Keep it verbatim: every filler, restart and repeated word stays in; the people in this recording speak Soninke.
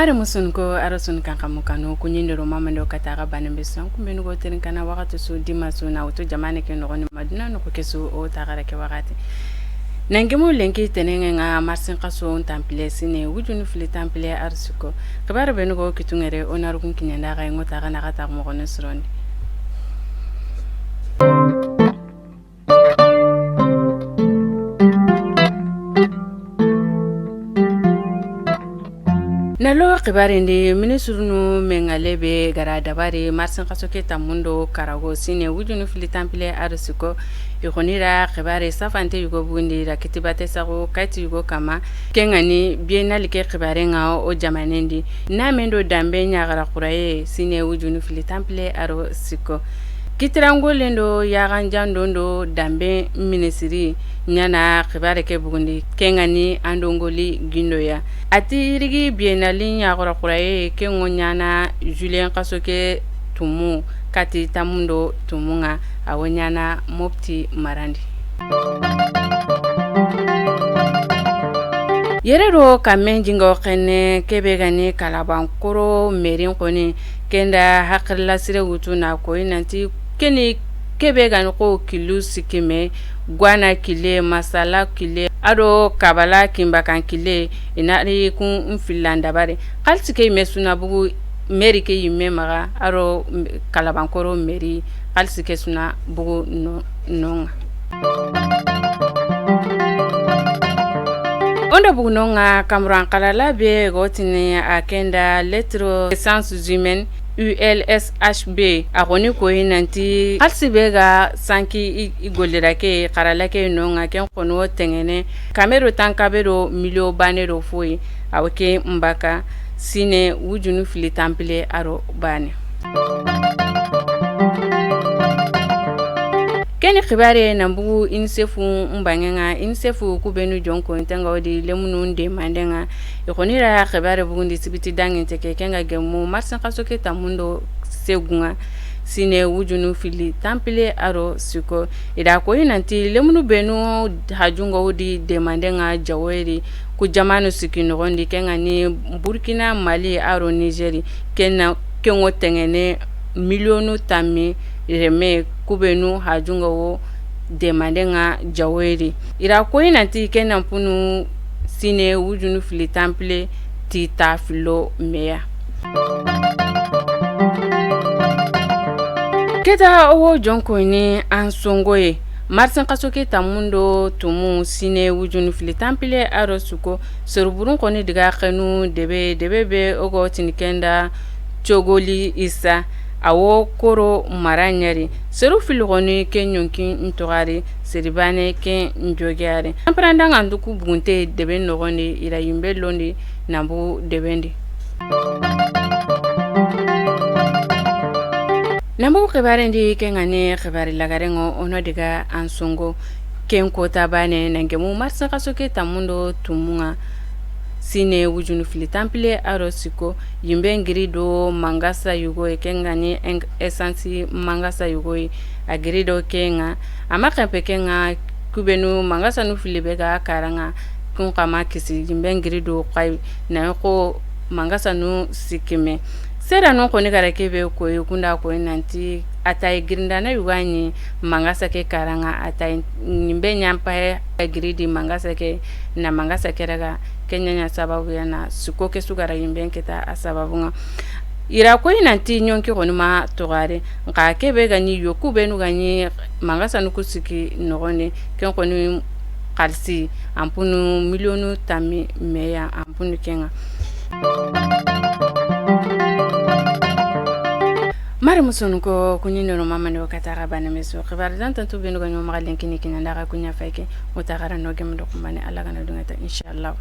Are musun ko, aro sun kan kamu kanu, kuɲindo ro mamando kataga banembe son, kumbenu go terin kana wakati su dima su na wutu jamane ke noxoni maduna noxo ke su o tagara ke wakati. Nangemu lenki tenenge nga marsin kaso tampile sine, wujunu fili tampile arsiko. Xibaru benu go kitungere, o narugun kiɲanda ga ngo taga na ga taga moxo ne surondi. Na lo xibarendi, ministrunu mengale be gara dabari marsin kaso ke tammundo karago sine wujunu fili tampile arsiko. I xonira xibare safante yugo bundi da kitibate sago kati yugo kama. Kengani bienal ke xibare nga o jamanendi. Na mendo dambe ɲagara xuraye sine wujunu fili tampile aro siko. Kitirangolendo yaxanjandondo dambe ministri ɲana xibare ke bugundi, kengani andongoli gindoya. Ati irigi bienali ɲaxura xuraye ke ŋo ɲana julien xaso ke tumu kati tamundo tumunga, awo ɲana mopti marandi. Yere do kamen jingo xenne kebe gani kalabankoro merin koni, kenda hakilla sire wutu na koyi nanti keni kebe gani ko kilu sikime, gwana kile, masala kile, ado kabala kimbakan kile, inari kun fillandabare. Xalisi ke yimme suna bugu meri ke yimme maxa, aro kalabankoro meri, xalisi ke suna bugu no, nonga. Ondo bugu nonga, Cameroun xalala be gotini a kenda lettre essence humaine, U L S H B, a xoni koyi nanti xalisi be ga sanki i, i gollira ke, xarala ke nonga, ken xono tengene, kamero tankabe do milio bane do foyi, awo ke mbaka sine wujunu fili tampile aro bane. Keni xibare na mbugu UNICEF mbangenga, UNICEF kubenu jonko intenga odi lemunu ndemandenga. I xonira xibare bugundi sibiti danginte ke kenga gemu marsin xaso ke tamundo segunga sine wujunu fili tampile aro siko. Ida koyi nanti lemunu benu hajunga wudi demandenga jawoyeri ku jamanu siki noxondi, kenga ni Burkina, Mali, aro Nigeri, kenna kengo tengene milionu tammi reme kubenu hajunga wo demandenga jawoyeri. Ira koyi nanti kenna punu sine wujunu fili tampile ti ta filo meya. Keta owo jonko ni an songoye. Marsin xaso ke tamundo tumu sine wujunu fili tampile aro suko. Soruburun koni diga xenu debe, debe be ogo tinikenda cogoli isa. Awo koro mara ɲari. Seru fili koni ke ɲonki ntogari, seri bane ke njogiyari. Amparandanga nduku bugunte debe nogondi, ira yimbe londi, nambu debendi. Nambu xibarendi kengani xibari lagarengo, ono diga an songo. Ken kota bane nangemu marsin xaso ke tamundo tumunga. Sine wujunu fili tampile aro siko, yimbe ngiri do mangasa yugo e kengani eng-, essence mangasa yugo e, a giri do kenga, ama kempe kenga kubenu mangasa nu fili be ga karanga, kun kama kisi yimbe ngiri do kai na ko mangasa nu sikime. Sera no koni gara kebe koyi kunda koyi nanti atayi girindana yugani mangasa ke karanga atayi nimbe ɲampaye giri di mangasa ke na mangasa ke daga kenya ɲa sababu ya na suko ke sugara yimbe kita a sababu nga. Ira koyi nanti ɲonki koni ma togare nka kebe gani yoku benu gani mangasa nuku siki nogone ken koni xalisi ampunu milionu tammi meya ampunu kenga. Mari musunu ko kuɲindo no mamani wakati a ga bana meso xibari dan tantu benu ga ɲoma ga lenkini kina ndaga kuɲa fayke mutagara no gemu do kumbane Allah gana dungata inshallah.